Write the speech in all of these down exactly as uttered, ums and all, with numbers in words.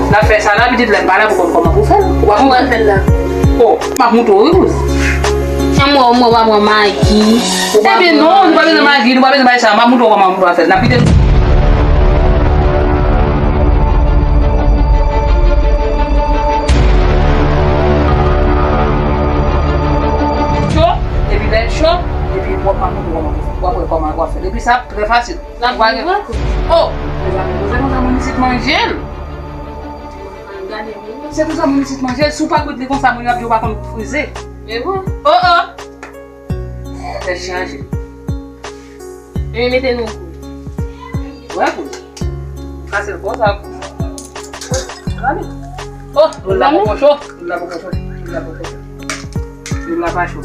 N ap fè sa la, pitit, lè m pa la, pou konn kòman pou fè l. Ou pa konprann? Fè l la. O, m ap montre w, wi, kouz. An mwen, mwen pa pran magi. Ou pa pran magi. Epi non, nou pa bezwen magi, nou pa bezwen bay sa. M ap montre w kòman pou fè l. N ap kite. Cho, epi lè l cho, epi w ap, m ap montre w kòman pou fè l. W ap wè kòman w ap fè l. Epi sa, trè fasil. L ap viv ankò. O! Mezanmi, koze konsa, moun isit manje l. Gade, wi. Se konsa moun isit manje l. Si w pa goute li konsa, moun yo ap di w pa konn frize. E bon? O, o! Tèt chaje. E mete nou kou. Wè kou. Kase l konsa. Gade. O, dlo la poko cho. Dlo la poko cho. Dlo la poko cho. Dlo la pa cho.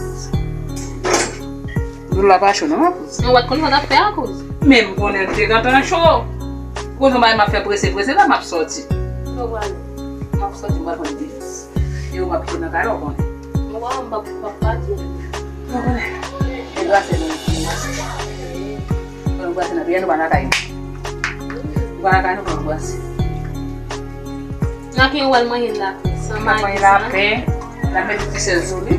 Dlo la pa cho, non, akoz. Mwen wè konn sa n ap fè akoz. Men m konnen l te gentan cho. Koz yon bagay m ap fè prese, prese la m ap sòti. Kote w prale? M ap sòti, m pral pran de pis. E ou m ap kite nan kay la, ou konnen. Mwen wè m p ap, p ap pati. Ou konnen. E brase nou, nou brase. Fò nou brase nan pye nou pa nan kay nou. Nou pa nan kay nou, fò nou brase. N ap gen wè l manje lapen, san magi, san anyen. N ap mete ti sèl sou li.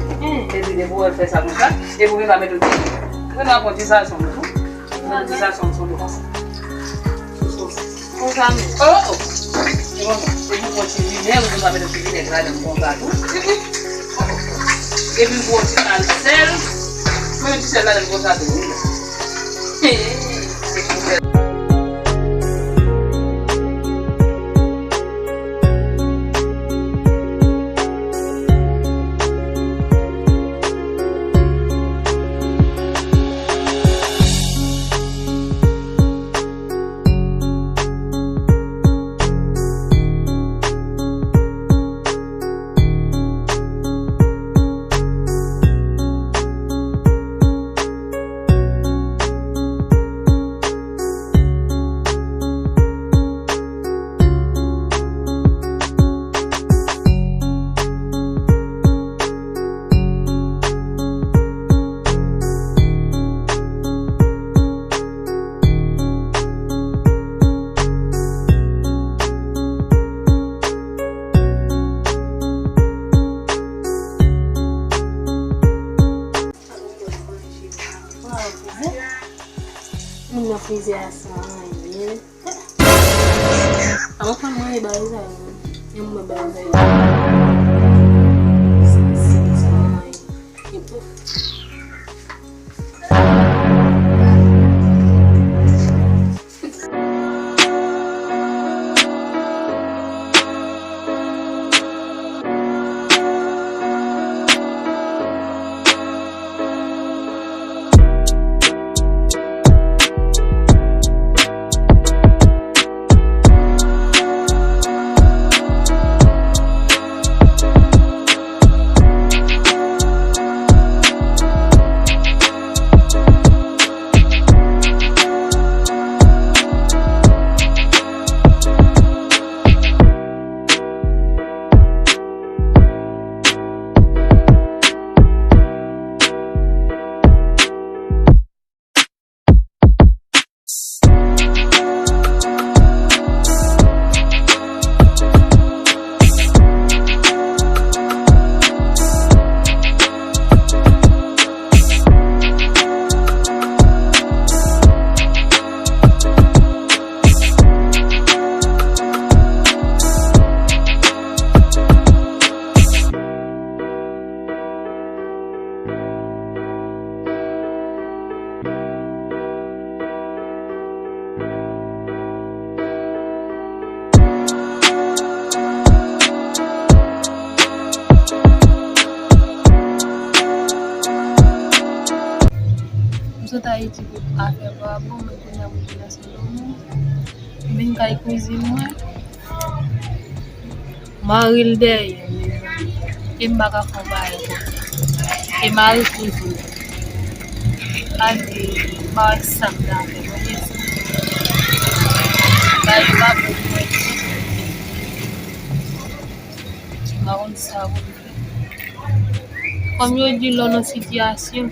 Epi depi w wè l fè sa konsa, epi w vin pa mete ti, ou vin pa pran ti sazon tou. Ou mete ti sazon sou li konsa. Sou sos. Konsa menm. O, o. Se konsa. Epi w pran ti vinèg, ou vin pa mete ti vinèg ladan konsa tou. Epi w pran ti kal sèl. Mete ti sèl ladan konsa tou, wi. Epi w fè Moun nan frize a san anyen. Avan fè mwen e bagay sa yo. E mwen bagay sa yo. Sa, sa, sa, anyen. E pouf. M sot Ayiti pou afè pa bon, men kounye a m vin nan Sendomeng. M vin kay kouzin mwen. Mari l dèyè m, e m pa ka fè yon bagay konsa. E mari kouzin m. Ann di, m pa wè sa m ta fè, mwen bezwen. Bagay yo pa bon pou mwen ditou. M pa konn sa pou m fè. Kòm yo di, lè w nan sitiyasyon,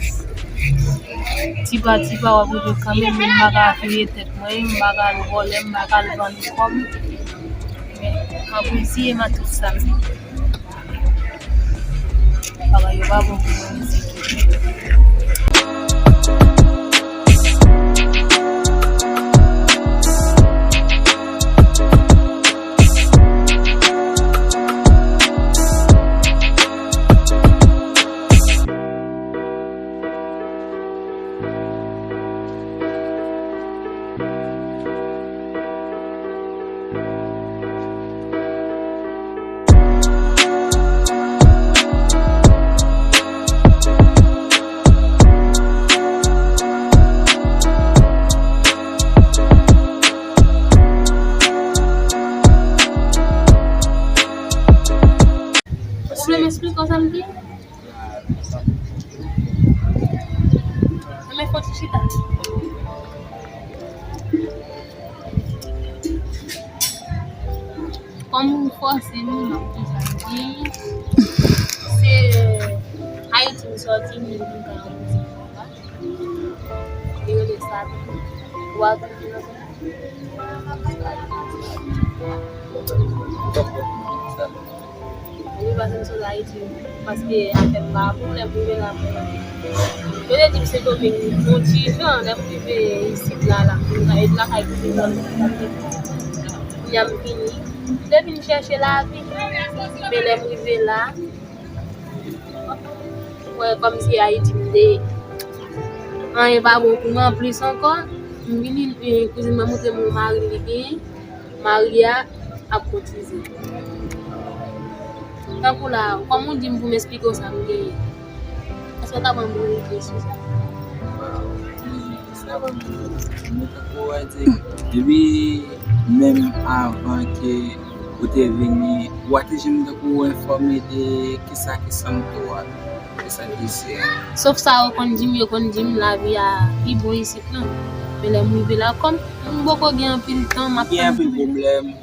ti pa ti pa, w ap rive kanmenm, men m pa ka apiye tèt mwen, m pa ka al vòlè, m pa ka al vann kò m. M ap reziye m a tout sa m ye. Bagay yo pa bon pou mwen, reziye. Ou vle m esplike w sa m di? Ann fè yon ti chita. Kòm ou fòse m, m ap di sa m di. Se Ayiti m sòti, m vin Ayiti. Li rele sa tou. Ou a tou. Mwen pase m sot Ayiti, paske afè m pa bon, lè m rive la, mwen, yo te di m Sendomeng bon ti jan, lè m rive isit la, la, mwen lakay kouzin mwen, kounye a m vini. M te vin chèche lavi, men lè m rive la, mwen kòmsi Ayiti m te, anyen pa bon pou mwen, anplis ankò, m vini, eh, kouzin mwen montre m yon mari li genyen, mari a ap kotize. Tankou la, kòman w di m pou m esplike w sa m genyen? Èske w ka ban m yon ide sou sa? Sa ban m, nou tankou w di, depi menm avan ke ou te vini, w a te janm tankou enfòme de kisa ki Santo a, de sa ki isi a? Sof sa yo konn di m, yo konn di m lavi a pi bon isit lan. Men lè m rive la, kòm m poko gen anpil tan, m ap tann. Gen anpil pwoblèm.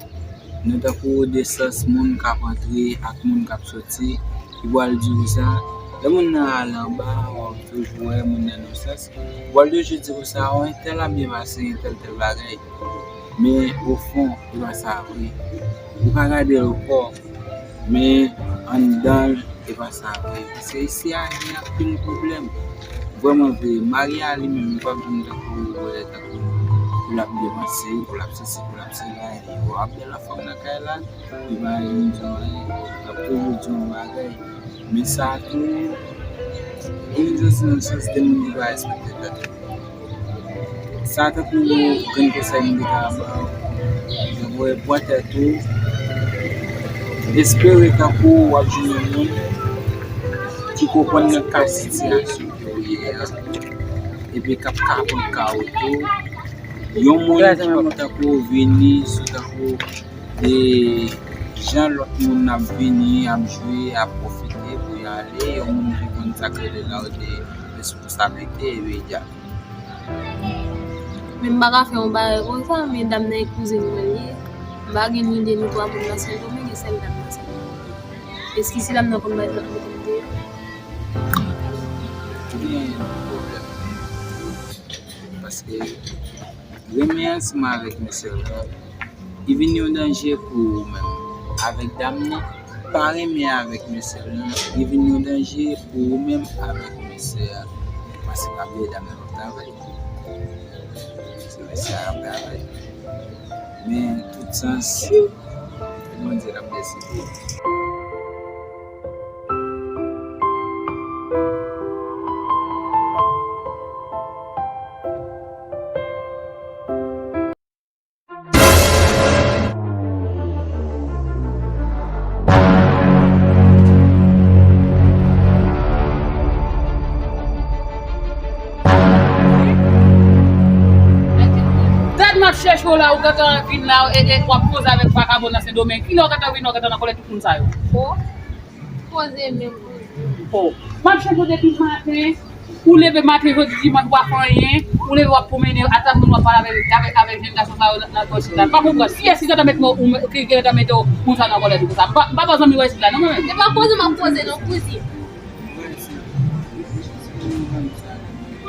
Nou tankou de sans moun k ap antre ak moun k ap soti, ki pral di w sa. Lè moun nan ale anba, w ap toujou wè moun nan nan sans. Ou pral toujou di w sa, o, entèl ap byen pase, entèl tèl bagay. Men, ofon, e pa sa vre. Ou ka gade l okò, men anndan l, e pa sa vre. Paske isi a gen anpil pwoblèm. Vrèman vre, mari a li menm, li p ap vin tankou, wè, tankou pou l ap depanse, pou l ap sesi, pou l ap sela, epi w ap bèl fanm nan kay la, li pa janm di w anyen, l ap toujou di w yon bagay. Men sa tou, vin jodi nan sans de moun ki pa respekte tèt yo. Sa tankou grenn konsèy m te ka ba w. Donk, wè, pran tèt ou. Espere tankou w ap jwenn yon moun ki konprann nan ka sitiyasyon ke w ye a. Epi k ap ka pran ka w tou. Yon moun ki p ap tankou vini sou tankou de jan lòt moun ap vini, ap jwe, ap pwofite pou y ale. Yon moun ki konn sa k rele lòd de responsablite imedya. Men m pa ka fè yon bagay konsa, men dam nan e kouzin mwen li ye. M pa gen ni de ni twa moun nan Sendomeng, e sèl dam nan Sendomeng. Eskize dam nan konn bay zòt mete m deyò. Ou gen pwoblèm. Paske renmen ansanm avèk mesye w lan, li vin yon danje pou ou menm. Avèk dam nan, pa renmen avèk mesye w lan, li vin yon danje pou ou menm avèk mesye a. Paske pa bliye dam nan p ap travay. Se mesye a k ap travay. Men tout sans, Bondye k ap deside. Dat m ap chèche w la, ou gentan vin la, e, e w ap koze avèk vakabon nan Sendomeng. Kilè w gentan vin, w gentan nan kòlèt tout moun sa yo? O, poze menm poze. O, m ap chèche w depi maten. Ou leve maten jodi dimanch, w pa fè anyen. Ou leve, w ap pwomennen, atak moun, w ap pale avèk, avèk, avèk jèn gason sa yo nan, nan kò isit la. M pa konprann. Kiyès ki gentan mete w, ki gentan mete w moun sa nan kòlèt ou konsa? M pa, m pa ba w zanmi w isit la, non, mwen menm. Se pa koze m ap koze, non, kouzin.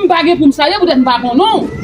M pa gen pou m salye, poutèt m pa konnen w.